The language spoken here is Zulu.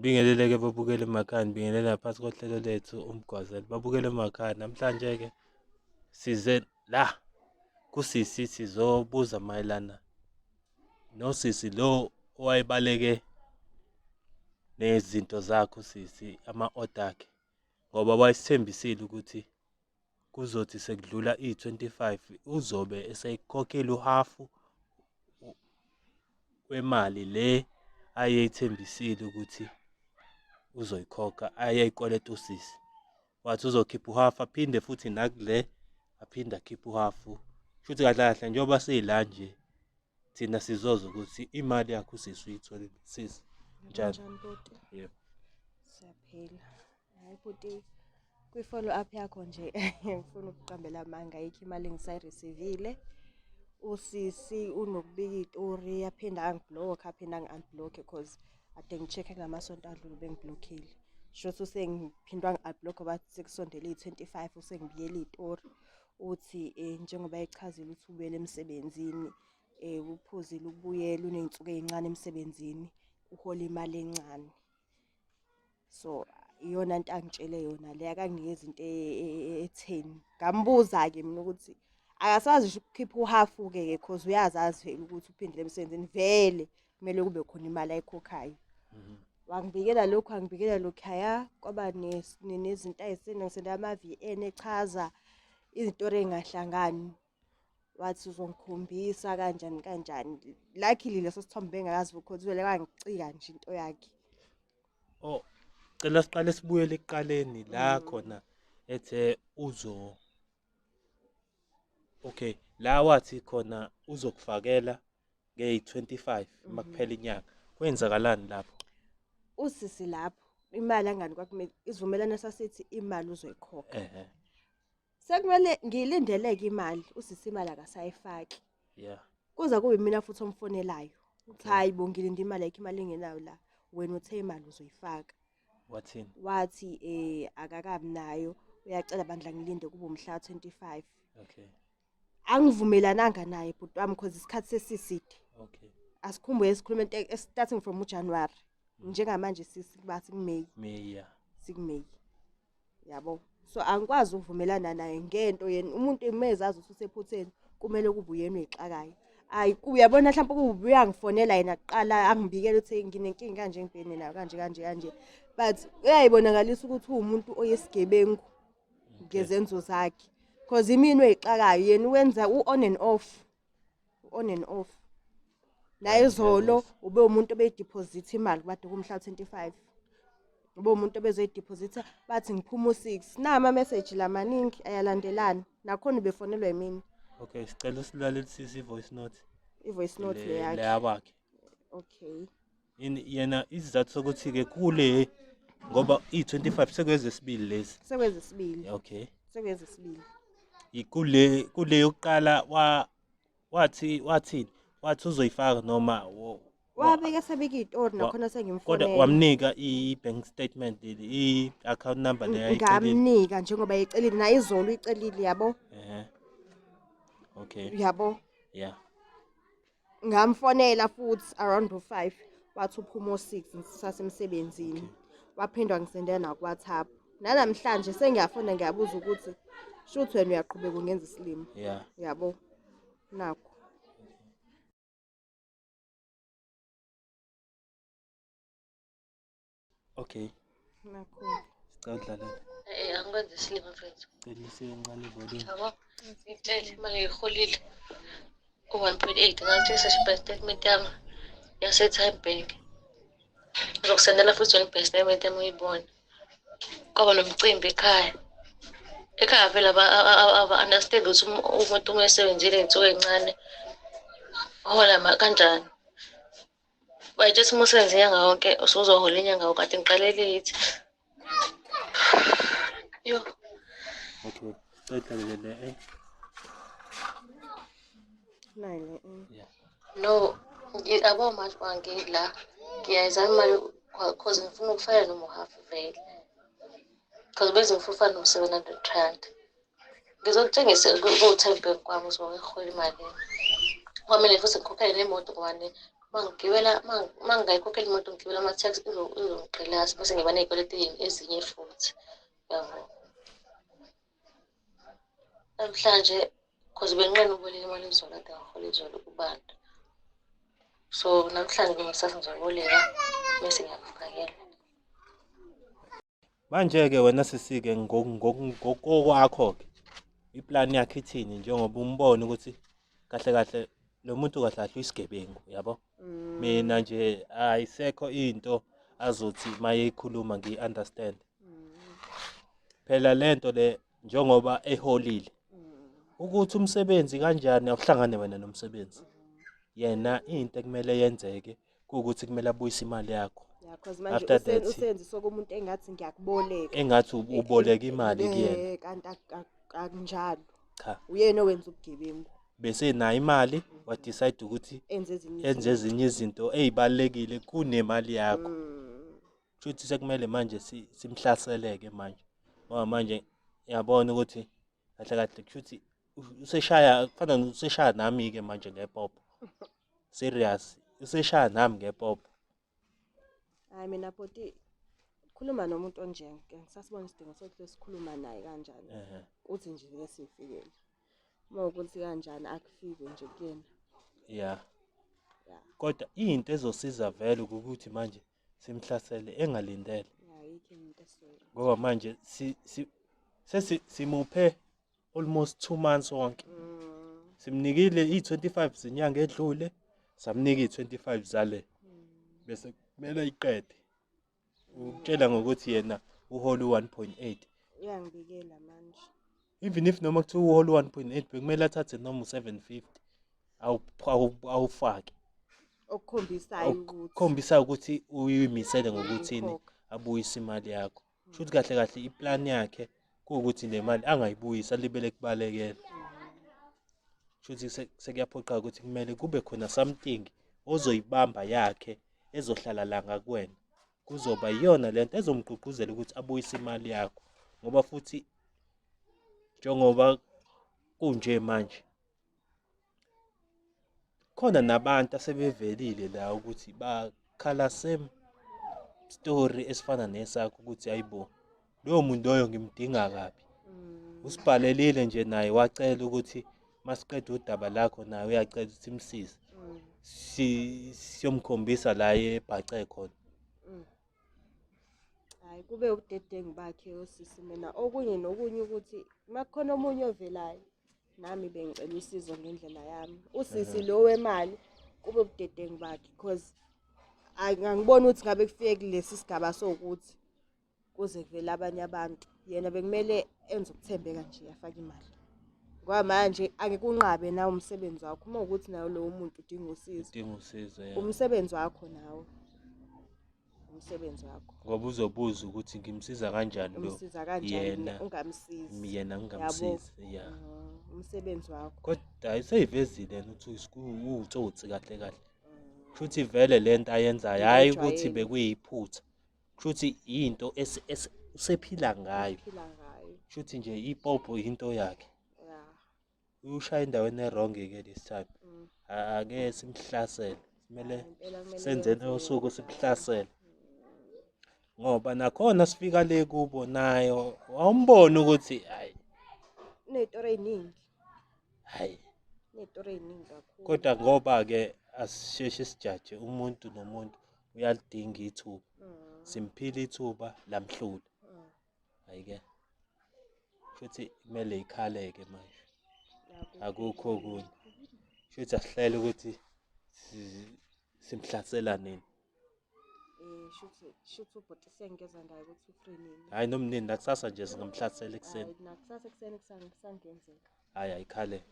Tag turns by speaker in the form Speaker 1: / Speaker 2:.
Speaker 1: Ngibingelele-ke babukeli emakhaya, ngibingelela phakathi kohlelo lethu uMgwazela. Babukeli emakhaya, namhlanje-ke size la kusisi sizobuza mayelana nosisi lo owayebaleke nezinto zakhe usisi, ama-order akhe, ngoba wayesithembisile ukuthi kuzothi sekudlula iyi-25 uzobe eseyikhokhile uhhafu wemali le ayeyithembisile ukuthi uzoyikhokha ayeyikweleta usisi. Wathi uzokhipha uhhafu aphinde futhi nakule aphinde akhiphe uhhafu. Shuthi kahle kahle njengoba sila nje thina sizozwa ukuthi imali yakho usisi uyitholile sisi. Njani?
Speaker 2: Njani bhuti?
Speaker 1: Yebo.
Speaker 2: Siyaphila. Hayi bhuti, kwi-follow up yakho nje ngifuna ukuqambela amanga, ayikho imali engisayi-receive-ile. Usisi unokubika iy'tori aphinde angi-block aphinde angi-unblock cause ade ngi-check-e kulamasonto adlule ubengiblockile. Shuthi usengiphinde wangi-unblock ngoba sekusondele iyi-25 usengibiyela iy'tori. Uthi njengoba echazile ukuthi ubuyele emsebenzini, uphuzile ukubuyela uney'nsuku ey'ncane emsebenzini, uhola imali encane. So iyona nto angitshele yona le, akanginikezi into etheni. Ngambuza-ke mina ukuthi akasazi ngisho ukukhipha uhafu-ke ke cause uyazazi vele ukuthi uphindile emsebenzini vele kumele kube khona imali ayikhokhayo. Wangibikela lokhu, wangibikela lokhaya, kwaba nezinto ayisenda ngisenda ama-V_N echaza izitori ey'ngahlangani. Wathi uzongikhombisa kanjani kanjani. Luckily leso sithombe bengakazi because vele kwangicika nje into yakhe.
Speaker 1: Oh, cela siqale sibuyele ekuqaleni la khona ethe uzo Okay, la wathi khona uzokufakela ngeyi-25 uma kuphela inyanga. Kwenzakalani lapho?
Speaker 2: Usisi lapho imali angani kwakumele isivumelwano sasithi imali uzoyikhokha.
Speaker 1: Ehhe.
Speaker 2: Sekumele ngiyilindeleke imali, usisi imali akasayifaki.
Speaker 1: Yeah.
Speaker 2: Kuze kube imina futhi omfonelayo. Uthi hayi bo ngilinde imali ayikho imali engenayo la. Wena uthe imali uzoyifaka.
Speaker 1: Wathini?
Speaker 2: Wathi akakabi nayo, uyacela bandla ngilinde kube umhla 25.
Speaker 1: Okay.
Speaker 2: Angivumelananga naye bhuti wami because isikhathi sesiside.
Speaker 1: Okay.
Speaker 2: Asikhumbule sikhuluma into starting from uJanuary. Njengamanje sisiba sikuMay.
Speaker 1: May, yeah.
Speaker 2: SikuMay. Yabo. So angikwazi ukuvumelana naye ngento yena umuntu emezazi ukuthi usephutheni kumele kube uyena oyixakayo. Ayi uyabona mhlawumbe kube uyangifonela yena kuqala angibikele ukuthi nginenkinga kanje ngibhekene nayo kanje kanje kanje. But uyayibonakalisa ukuthi uwumuntu oyisigebengu ngezenzo zakhe. Cause imini oyixakayo yena wenza u-on and off. On and off. Naye izolo ube umuntu obeyideposit imali kade kumhla 25. Ube umuntu obezoyideposita bathi ngiphuma u6. Na ama message lamaningi ayalandelana. Nakhona ubefonelwa yimina.
Speaker 1: Okay, sicela usilalelisise i-voice note.
Speaker 2: I-voice note le yakhe.
Speaker 1: Le yakhe.
Speaker 2: Okay.
Speaker 1: Yena isizathu sokuthi ke kule ngoba i25 sekwezesibili lezi.
Speaker 2: Sekwezesibili.
Speaker 1: Okay.
Speaker 2: Sekwezesibili.
Speaker 1: Ikule kule yokuqala wathi wathini? Wathi uzoyifaka noma
Speaker 2: wabeka sebeka izitori nakhona sengimfonela.
Speaker 1: Kodwa wamnika i-bank statement, i-account number le ayicelile.
Speaker 2: Ngamnika njengoba eyicelile naye izolo uyicelile yabo.
Speaker 1: Okay.
Speaker 2: Yabo.
Speaker 1: Yeah.
Speaker 2: Ngamfonela futhi around 5 wathi uphuma o6 ngisasemsebenzini. Waphindwa ngisendela na ku WhatsApp. Nanamhlanje sengiyafona ngiyabuza ukuthi shuthi wena uyaqhubeka ungenza isilimo.
Speaker 1: Yeah.
Speaker 2: Yabo. Nakho.
Speaker 1: Okay.
Speaker 2: Nakho.
Speaker 1: Sicela udlalele.
Speaker 3: Angikwenze isilima mfethu.
Speaker 1: Cela isincane ivolume.
Speaker 3: Yabo. Ngitshele imali ngiyiholile. Ku-1.8 ngathi bank statement yami yase-Tyme Bank. Ngizokusendela futhi yona i-bank statement yami uyibone. Kwaba nomcimbi ekhaya. Ekhaya vele aba-understand ukuthi umuntu uma esebenzile ngey'nsuku ey'ncane uhola kanjani. Bayitshela uma usebenza inyanga yonke usuzohola inyanga yonke kade ngiqale late. Yo.
Speaker 1: Okay, sicela le le.
Speaker 2: Nayi le.
Speaker 1: Yeah.
Speaker 3: No, yabo manje wangila. Ngiyayizama imali cause ngifuna ukufaka noma uhafu vele. Cause bese ngifuna ufaka noma 700 rand. Ngizokutshengisa ku-Tyme Bank kwami ukuthi ngihola imali. Kwamele futhi ngikhokhele nemoto ngoba Uma ngigibela, uma ngingayikhokhela imoto ngigibela ama-taxi izongigqilaza bese ngiba ney'kweletu ezinye futhi, yabo. Namhlanje cause benginqena ukuboleka imali izolo, kade ngihola izolo kubantu. So namhlanje noma kusasa ngizoboleka bese ngiyakufakela.
Speaker 1: Manje-ke wena sisi-ke ngokokwakho-ke iplani yakhe ithini njengoba umbona ukuthi kahle kahle lo muntu kahle kahle uyisigebengu yabo mina nje ayisekho into azothi mayeyikhuluma ngiyi-understand phela lento le njengoba eholile ukuthi umsebenzi kanjani awuhlangane wena nomsebenzi yena into ekumele yenzeke kuwukuthi kumele abuyise imali yakho.
Speaker 2: Yeah, cause manje
Speaker 1: After that
Speaker 2: usenzisa komuntu engathi ngiyakuboleka.
Speaker 1: Engathi uboleka imali kuyena.
Speaker 2: Kanti akunjalo.
Speaker 1: Cha.
Speaker 2: Uyena owenza ubugebengu.
Speaker 1: Bese nayo imali wa decide ukuthi
Speaker 2: enze ezinye
Speaker 1: enze ezinye izinto ezibalekile kunemali yakho. Kushuthi sekumele manje simhlaseleke manje. Ngoba manje uyabona ukuthi kahle kahle kushuthi useshaya kufana useshaya nami ke manje ngepopo. Serious, useshaya nami ngepopo.
Speaker 2: Hayi mina bhuti, khuluma nomuntu onje, ngisasibona isidingo sokuthi sikhuluma naye kanjani. Kuthi nje vele sifikele. Uma ukuthi kanjani akufikwe nje kuyena.
Speaker 1: Yeah. Kodwa into ezosiza vele ukuthi manje simhlasele engalindele.
Speaker 2: Yeah, ayikho into esizoyenza.
Speaker 1: Ngoba manje si simuphe almost 2 months wonke. Simnikile i25 zenyanga edlule, samnika i25 zale. Bese kumele ayiqede. Ukutshela ngokuthi yena uhola u1.8.
Speaker 2: Uyangibikela manje.
Speaker 1: Even if noma kuthiwa uhola u1.8 bekumele athathe noma u750 awufake.
Speaker 2: Okukhombisayo ukuthi
Speaker 1: okukhombisayo ukuthi uyimisele ngokuthini
Speaker 2: Ukhokha.
Speaker 1: abuyise imali yakho. Shuthi kahle kahle iplan yakhe kuwukuthi le mali angayibuyisa libele kubalekela. Shuthi sekuyaphoqa ukuthi kumele kube khona something ozoyibamba yakhe ezohlala la ngakuwena. Kuzoba iyona lento ezomgqugquzela ukuthi abuyise imali yakho, ngoba futhi njengoba kunje manje khona nabantu asebevelile la ukuthi bakhala same story esifana nesakho ukuthi hayibo loyo muntu loyo ngimdinga kabi. Usibhalelile nje naye wacela ukuthi masiqeda udaba lakho naye uyacela ukuthi simsize. Siyomkhombisa la ebhace khona.
Speaker 2: Hayi kube ubudedengu bakhe osisi mina okunye nokunye ukuthi makukhona omunye ovelayo nami bengicela usizo ngendlela yami. Usisi lo wemali kube ubudedengu bakhe because angiboni ukuthi ngabe kufike kulesi sigaba sokuthi kuze kuvele abanye abantu. Yena bekumele enze ukuthembeka nje afake imali. Ngoba manje angikunqabe nawe umsebenzi wakho uma ukuthi nawe lowo muntu udinga usizo.
Speaker 1: Udinga usizo, yeah.
Speaker 2: Umsebenzi wakho nawe. Umsebenzi wakho.
Speaker 1: Ngoba uzobuza ukuthi ngimsiza kanjani lo.
Speaker 2: Umsiza kanjani
Speaker 1: yena
Speaker 2: ungamsizi.
Speaker 1: Yena ngingamsizi, yeah.
Speaker 2: Umsebenzi wakho.
Speaker 1: Kodwa ayiseyivezile yena ukuthi uwutsotsi kahle kahle. Kushuthi vele lento ayenzayo hayi ukuthi bekuyiphutha. Kushuthi into usephila ngayo.
Speaker 2: Uphila ngayo.
Speaker 1: Kushuthi nje ipopo into yakhe.
Speaker 2: Yeah.
Speaker 1: Ushaya endaweni e-wrong ke this time. Ake simhlasele. Kumele senze usuku simhlasele. Ngoba nakhona sifika le kubo nayo awumboni ukuthi hayi
Speaker 2: unezitori eziningi.
Speaker 1: Hayi.
Speaker 2: Unezitori eziningi kakhulu.
Speaker 1: Kodwa ngoba ke asisheshe sijaje umuntu nomuntu uyalidinga ithuba. Simphile ithuba lamhlula. Hayi ke. Futhi kumele ikhaleke manje. Akukho okunye. Futhi asihlele ukuthi simhlasela nini.
Speaker 2: Shuthi ubhuti sengeza ngayo ukuthi ufree nini.
Speaker 1: Hayi nomnini nakusasa nje singamhlasela ekuseni.
Speaker 2: Hayi nakusasa ekuseni kusangenzeka.
Speaker 1: Hayi ayikhale.